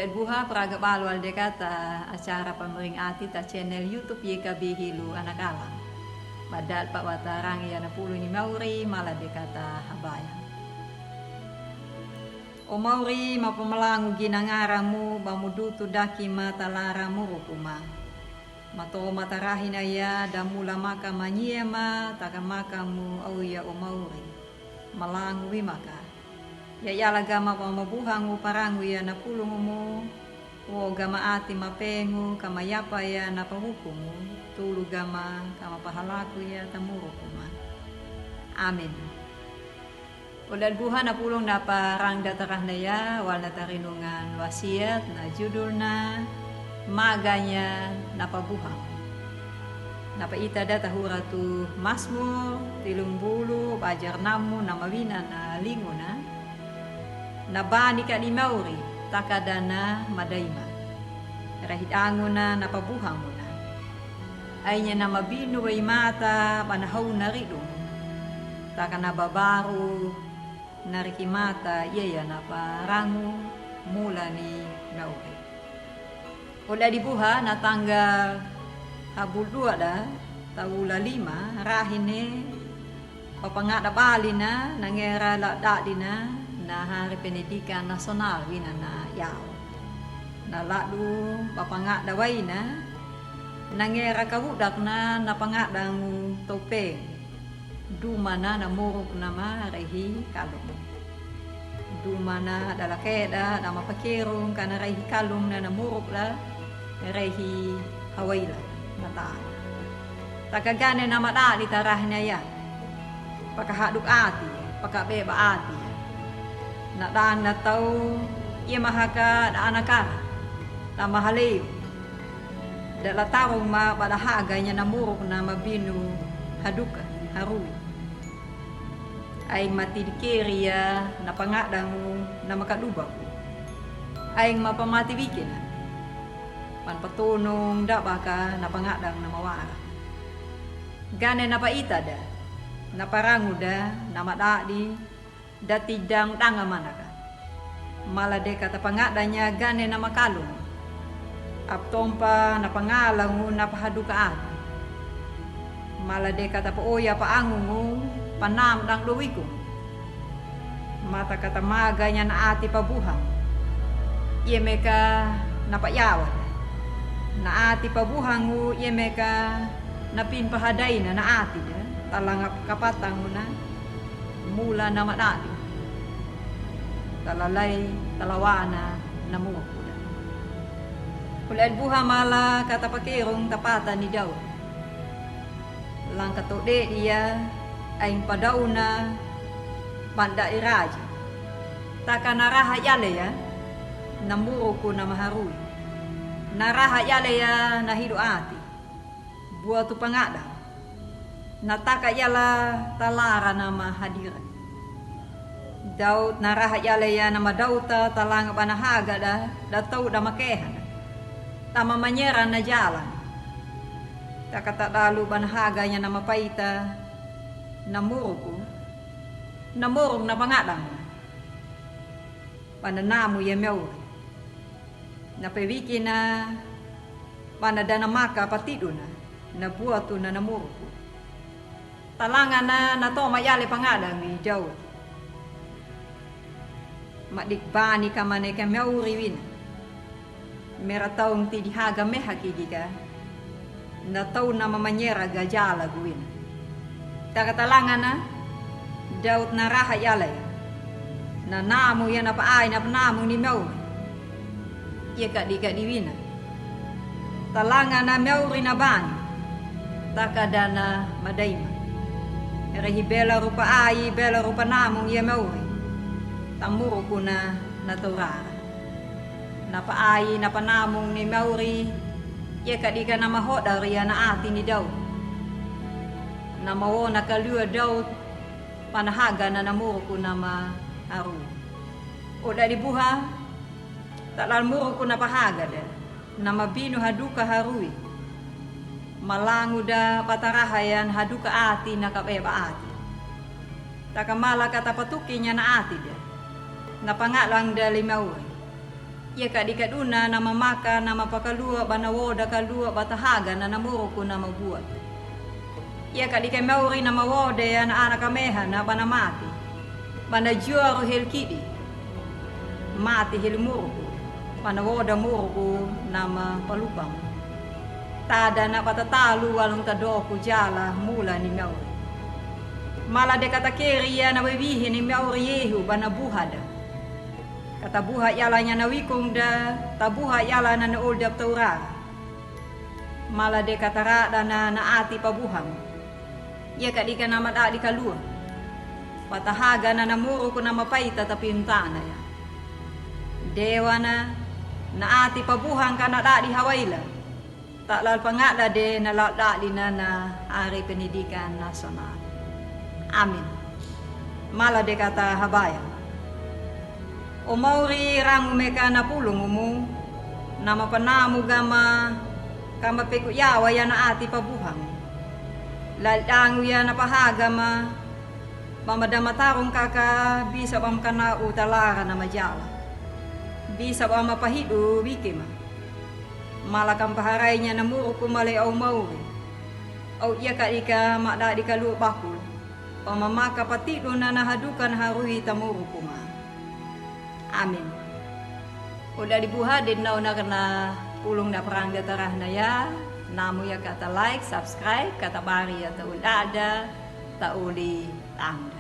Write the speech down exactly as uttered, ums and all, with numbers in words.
Buha praga balu al de kata acara Pamering Ati ta channel YouTube Y K B Hilo Anakala. Badal pa watarangi ya napulu ni mauri mala de kata habaya. O mauri, mapamalangu gina ngaramu, bamudutu daki mata lara muruku ma. Mato matarahi na ya damula maka manyie ma taka maka mu au ya o mauri. Malangu wi maka. Ya yala gama pamabuhangu parangu ya napulungu mu. Wo gama ati mapengu kama yapa ya napahukungu. Tulu gama kama pahalaku ya tamuruku ma. Amin. Oda buha napulung naparang da tarahna ya, wal na tarinungan wasiat, na judulna Maganya Napabuhang. Napaita da tahura tu Masmur tilumbulu, bajar namu na mawina na linguna. Na bani ka ni mauri, taka da na madaima. Rahidanguna napabuhanguna. Ainya na mabinu wai mata bana hau na ridung. Taka na babaru na riki mata iya ya naparangu mula ni mauri. Oda dibuha na tanggal habul dua da, taula lima, rahine, papangada bali na, na ngera la dadi na, na hari pendidikan nasional wina na yau. Na ladu papangada waina, na ngera kawudak na, na pangadangu tope. Duma na namuruk na ma rehi kalung. Duma na dala keda, dama pakerung, kana rehi kalung na namuruk la, rehi hawaila, na ta. Taka gane na madadi tarahna ya. Pakahaduk ati, pakabeba ati. Na dang na tau, iya mahaka, da anakara, da mahaleu. Da la tarung ma bada haga nya namuruk na mabinu haduka, harui. Aing mati dikeri ya na pangadangu na makadubaku. Aing mapamati wikina. Pan patonong da baka na pangadang na mawara. Gane na paita da, na parangu da, na madadi, da tidang danga manaka. Mala de kata pangadanya gane na makalung. Aptompa na pangalangu na pahaduka ati. Mala de kata paoya paangungu, panam dang dowiku. Mata kata maganya na ati pabuhang. Iye meka na payawa da. Na ati pabuhangu iye meka na pin pahadaina na ati da. Talanga kapatangu na. Mula na madadi. Talalai, talawana, na muku da. Kule buha mala kata pakerung tapata ni dau. Langka tode dia, aing padauna, panda iraja. Taka na raha yale ya, na muruku na maharui. Na raha yale ya, na hidu ati. Buatu pangada. Na taka yala talara na mahadira. Daud na raha yale ya na madauta talanga bana haga da, da tau da makeha. Tama manyera na jalan. Taka tadalu bana haga ya na mapaita. Na muruku. Na muruk na pangada. Bana namu ya meu. Na pewikina, bana dana maka patiduna, na buatu na na muruku. Talangana na toma yale pangada mi Daud. Madik bani kamane ke meu riwina. Mera taung tidi haga meha kidika. Na tau na mamanyera ga jala guwina. Taka talangana, Daud na raha yale. Na namu ya na paai na panamu ni meu. Iye kadi kadi wina. Talangana meu ri na bani. Taka dana madaima. Rehi bela rupa ai, bela rupa namu ya meu ri. Tamurukuna na taurara. Na paai, na panamu ni meu ri, iye kadika na mahoda ri ya na ati ni Daud. Na mawona kalua Daud, pana haga na na muruku na maharui. Oda di buha, talal muruku na pahaga da, na mabinu haduka harui. Malangu da pataraha ya na haduka ati na kabeba ati. Taka mala kata patuki nya na ati da. Na pangalang da li meu ri. Ia ka dika duna na mamaka na mapakaluwa ba na woda kaluwa ba tahaga na na muruku na mabuwa. Ia ka dika mauri na mawode ya na ana kamehana ba na mati, ba na juwaru heli kidi, mati heli muruku, ba na woda muruku na mapalupang. Tada na ba tatalu walung tadoku jala mula ni mauri. Mala de ka takeri ya na wewihe ni mauri yehu ba na buha da. Ka tabuha yala nya na wikung da, tabuha yala na na ol daptaura. Mala de ka tarada na na ati pabuhang. Ia ka dika na madadi kaluwa. Ba tahaga na na muruku na mapaita tapintana ya. Dewa na, na ati pabuhang ka na dadi hawaila. Talal pangada de na lal dadi na na Hari Pendidikan Nasional. Amin. Mala de ka tahabaya. O mauri rangu meka na pulungu mu, na mapanamu gama, ka mapeku yawa ya na ati pabuhang. Lal dangu ya na pahaga ma, ba madama tarung kaka, bisa ba makana'u talara na majala. Bisa ba mapahidu wiki ma. Mala ka mpaharai nya na muruku male au mauri. Au ia ka dika madadi kaluwa bakul. Ba mamaka patidu na na haduka na harui ta muruku ma. Amin. Uda dibuha de na una kena pulung na parangga tarahna ya. Namu ya ka ta like, subscribe, ka tabari ya ta uda ada, ta uli tanda.